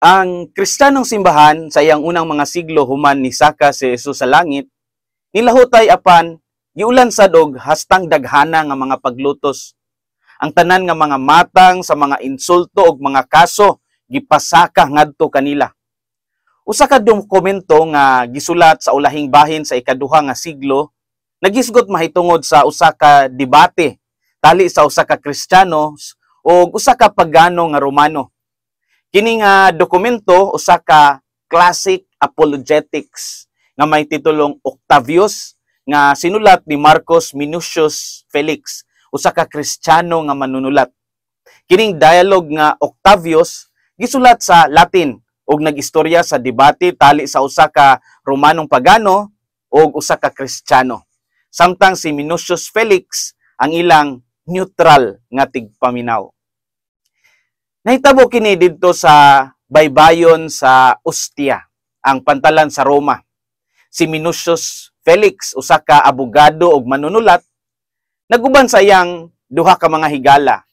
Ang Kristiyanong simbahan sa iyang unang mga siglo human ni saka si Jesus sa langit, nilahutay apan giulansad og hastang daghana nga mga paglutos. Ang tanan nga mga matang sa mga insulto og mga kaso gipasaka ngadto kanila. Usa ka dokumento nga gisulat sa ulahing bahin sa ikaduha nga siglo nagisgot mahitungod sa usa ka debate tali sa usa ka Kristiyano ug usa ka pagano nga Romano. Kini nga dokumento usa ka classic apologetics nga may titulong Octavius, nga sinulat ni Marcus Minucius Felix, usa ka Kristiyano nga manunulat. Kining dialogue nga Octavius gisulat sa Latin ug nagistorya sa debate tali sa usa ka Romanong pagano ug usa ka Kristiyano. Samtang si Minucius Felix ang ilang neutral nga tigpaminaw. Nahitabo kini didto sa baybayon sa Ostia, ang pantalan sa Roma. Si Minucius Felix, usa ka abogado ug manunulat, naguban sa iyang duha ka mga higala,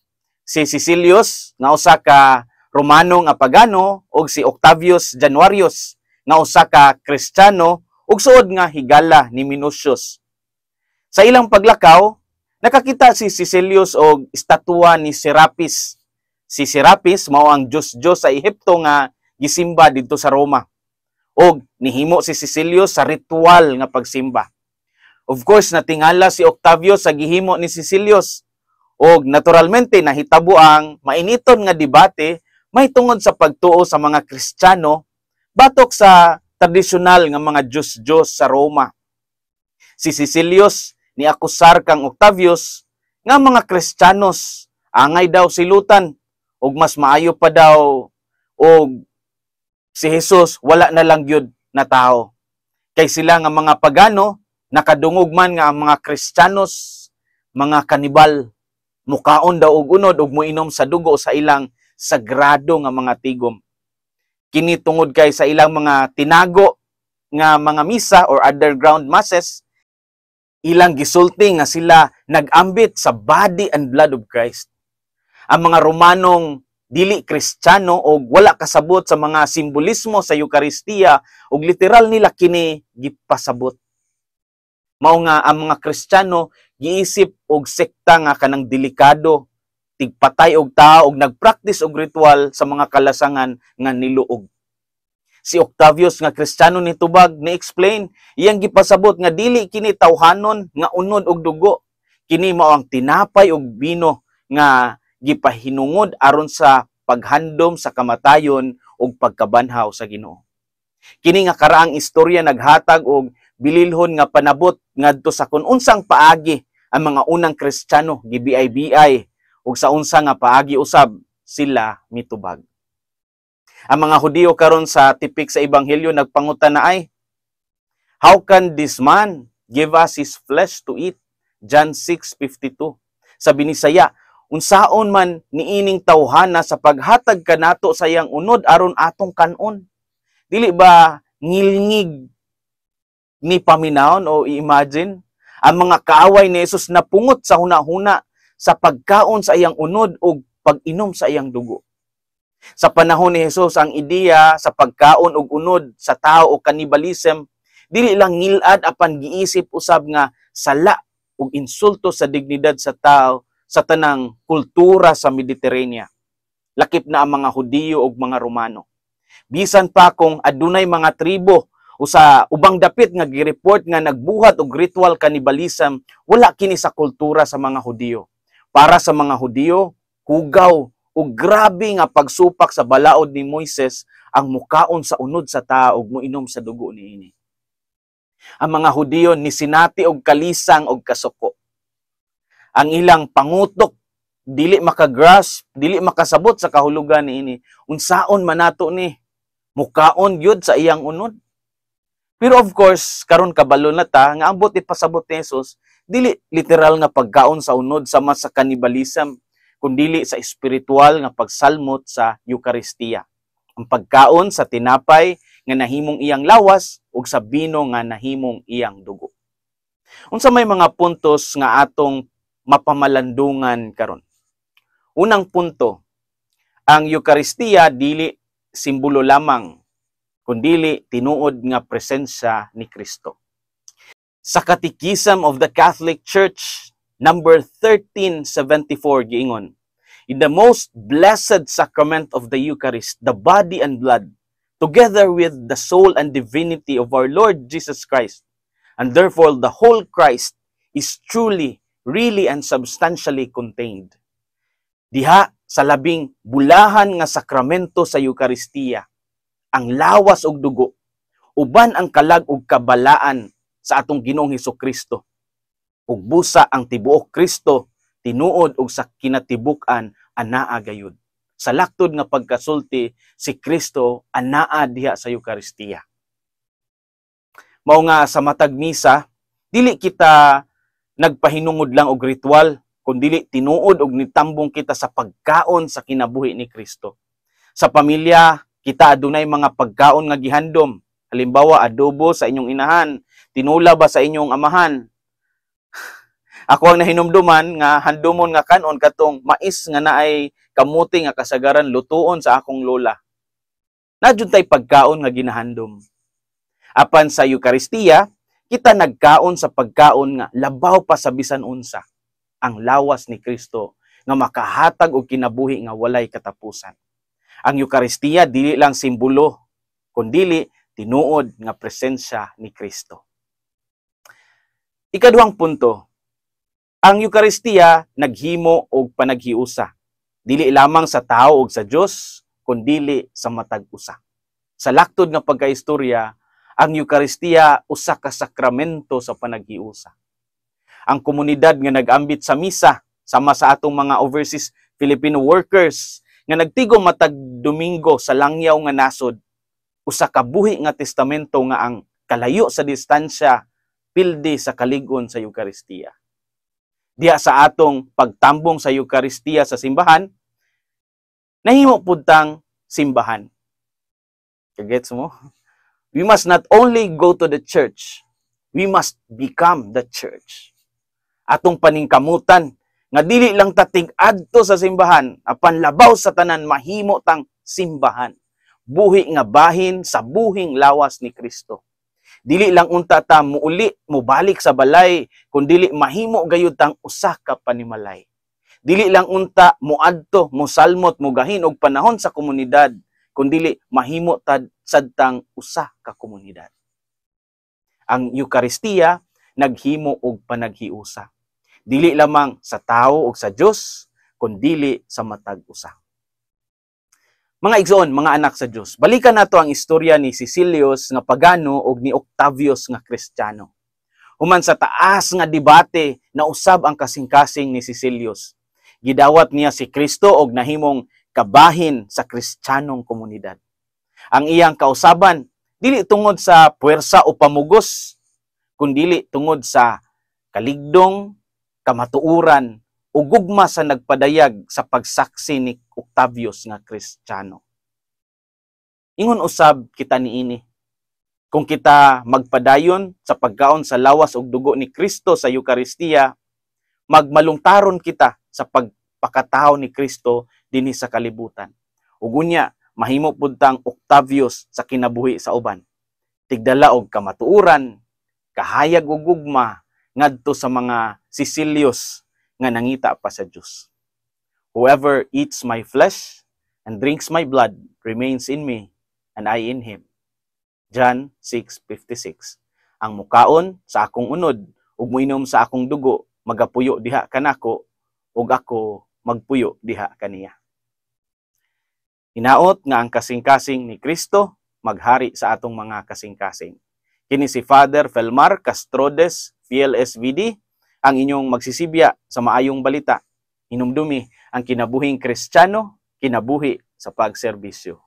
si Cecilius nga usa ka Romano nga pagano ug si Octavius Januarius nga usa ka Kristiyano ug suod nga higala ni Minucius. Sa ilang paglakaw, nakakita si Cecilius og estatwa ni Serapis. Si Serapis mao ang Diyos-Diyos sa Ehipto nga gisimba didto sa Roma. Og nihimo si Cecilius sa ritual nga pagsimba. Of course, natingala si Octavius sa gihimo ni Cecilius. Og naturalmente nahitabo ang mainiton nga debate mahitungod sa pagtuo sa mga Kristiyano batok sa tradisyonal nga mga Diyos-Diyos sa Roma. Si Cecilius ni akusar kang Octavius nga mga Kristiyanos angay daw silutan ug mas maayo pa daw og si Jesus wala na lang gyud na tao. Kay sila nga mga pagano nakadungog man nga ang mga Kristiyanos mga kanibal, mukaon daw og unod ug moinom sa dugo sa ilang sagrado nga mga tigom. Kini tungod kay sa ilang mga tinago nga mga misa or underground masses, ilang gisulti nga sila nag-ambit sa body and blood of Christ. Ang mga Romanong dili Kristiyano og wala kasabot sa mga simbolismo sa Eukaristiya og literal nila kini gipasabot. Mao nga ang mga Kristiyano giisip og sekta nga kanang delikado, tigpatay og tao og nagpractice og ritual sa mga kalasangan nga niluog. Si Octavius nga Kristiyano ni tubag, ni explain, iyang gipasabot nga dili kini tawhanon nga unod og dugo. Kini mao ang tinapay og bino nga gipahinungod aron sa paghandom sa kamatayon ug pagkabanhaw sa Ginoo. Kini nga karaang istorya naghatag og bililhon nga panabot ngadto sa kun unsang paagi ang mga unang Kristiyano gibiay-biay ug sa unsa nga paagi usab sila mitubag. Ang mga Hudiyo karon sa tipik sa Ebanghelyo nagpangutana ay, "How can this man give us his flesh to eat?" John 6:52. Sa Binisaya, "Unsaon man niining tawhana sa paghatag kanato sa iyang unod aron atong kanon?" Dili ba ngilngig ni paminawon o i-imagine ang mga kaaway ni Jesus napungot sa huna-huna sa pagkaon sa iyang unod o pag-inom sa iyang dugo? Sa panahon ni Jesus, ang ideya sa pagkaon og unod sa tao o cannibalism dili lang ngilad apan giisip usab nga sala ug insulto sa dignidad sa tao sa tanang kultura sa Mediterranean. Lakip na ang mga Hudiyo ug mga Romano. Bisan pa kung adunay mga tribo o sa ubang dapit nga gireport nga nagbuhat og ritual cannibalism, wala kini sa kultura sa mga Hudiyo. Para sa mga Hudiyo, hugaw ug grabe nga pagsupak sa balaod ni Moises ang mukaon sa unod sa tao ug moinom sa dugo niini. Ang mga Hudiyo ni sinati og kalisang og kasuko. Ang ilang pangutok dili makagrasp, dili makasabot sa kahulugan niini. Unsaon man nato ni mukaon gyud sa iyang unod? Pero of course, karon kabalo na ta nga ambot ipasabot ni Jesus dili literal nga pagkaon sa unod sama sa cannibalism, kundili sa espiritual nga pagsalmot sa Eukaristiya. Ang pagkaon sa tinapay nga nahimong iyang lawas ug sa bino nga nahimong iyang dugo. Unsa may mga puntos nga atong mapamalandungan karon? Unang punto, ang Eukaristiya dili simbolo lamang, kundili tinuod nga presensya ni Kristo. Sa Catechism of the Catholic Church, number 1374, giingon, "In the most blessed sacrament of the Eucharist, the body and blood, together with the soul and divinity of our Lord Jesus Christ, and therefore the whole Christ, is truly, really, and substantially contained." Diha sa labing bulahan nga sakramento sa Eukaristiya, ang lawas ug dugo, uban ang kalag ug kabalaan sa atong Ginoong Hesus Kristo. Ug busa ang tibuok Kristo tinuod ug sa kinatibuk-an anaa gayud. Sa laktod nga pagkasulti, si Kristo anaa diha sa Eukaristiya. Mao nga sa matag misa, dili kita nagpahinungod lang og ritual, kundili tinuod og nitambong kita sa pagkaon sa kinabuhi ni Kristo. Sa pamilya, kita adunay mga pagkaon nga gihandom. Halimbawa, adobo sa inyong inahan, tinula ba sa inyong amahan. Ako ang nahinumduman nga handomon nga kanon katong mais nga naay kamuti nga kasagaran lutuon sa akong lola. Naa jud tay pagkaon nga ginahandom. Apan sa Eukaristiya, kita nagkaon sa pagkaon nga labaw pa sa bisan unsa, ang lawas ni Kristo nga makahatag og kinabuhi nga walay katapusan. Ang Eukaristiya dili lang simbolo, kundili tinuod nga presensya ni Kristo. Ikaduhang punto, ang Eukaristiya naghimo og panaghiusa. Dili lamang sa tao ug sa Dios, kundili sa matag usa. Sa laktod nga pagkaistorya, ang Eukaristiya usa ka sakramento sa panaghiusa. Ang komunidad nga nag-ambit sa misa sama sa atong mga overseas Filipino workers nga nagtigom matag Domingo sa langyaw nga nasod, usa ka buhi nga testamento nga ang kalayo sa distansya pildi sa kalig-on sa Eukaristiya. Diha sa atong pagtambong sa Eukaristiya sa simbahan, nahimo pud tang simbahan. Kagets mo? We must not only go to the church, we must become the church. Atong paningkamutan nga dili lang ta tig-adto sa simbahan, apan labaw sa tanan mahimo tang simbahan. Buhi nga bahin sa buhing lawas ni Kristo. Dili lang unta ta muuli, mubalik sa balay, kundili mahimo gayud tang usa ka panimalay. Dili lang unta muadto, musalmot, mugahin og panahon sa komunidad, kundili mahimo tad sad tang usa ka komunidad. Ang Eukaristiya naghimo og panaghiusa. Dili lamang sa tao ug sa Dios, kundili sa matag usa. Mga igsoon, mga anak sa Dios, balikan nato ang istorya ni Cecilius nga pagano ug ni Octavius nga Kristiyano. Human sa taas nga debate, nausab ang kasing-kasing ni Cecilius. Gidawat niya si Kristo og nahimong kabahin sa Kristiyanong komunidad. Ang iyang kausaban dili tungod sa puwersa o pamugos, kundili tungod sa kaligdong, kamatuoran ug gugma sa nagpadayag sa pagsaksi ni Octavius nga Kristiyano. Ingon usab kita niini. Kung kita magpadayon sa pagkaon sa lawas ug dugo ni Kristo sa Eukaristiya, magmalungtaron kita sa pagpakatao ni Kristo dinhi sa kalibutan. Ug unya, mahimo pud tang Octavius sa kinabuhi sa uban. Tigdala og kamatuoran, kahayag ug gugma ngadto sa mga Cecilius nga nangita pa sa Dios. "Whoever eats my flesh and drinks my blood remains in me and I in him." John 6:56. Ang mukaon sa akong unod ug moinom sa akong dugo magapuyo diha kanako ug ako magpuyo diha kaniya. Hinaot nga ang kasing-kasing ni Kristo maghari sa atong mga kasing-kasing. Kini si Father Felmar Castrodes, PLSVD, ang inyong magsisibya sa maayong balita. Hinumdumi ang kinabuhing Kristiyano, kinabuhi sa pagserbisyo.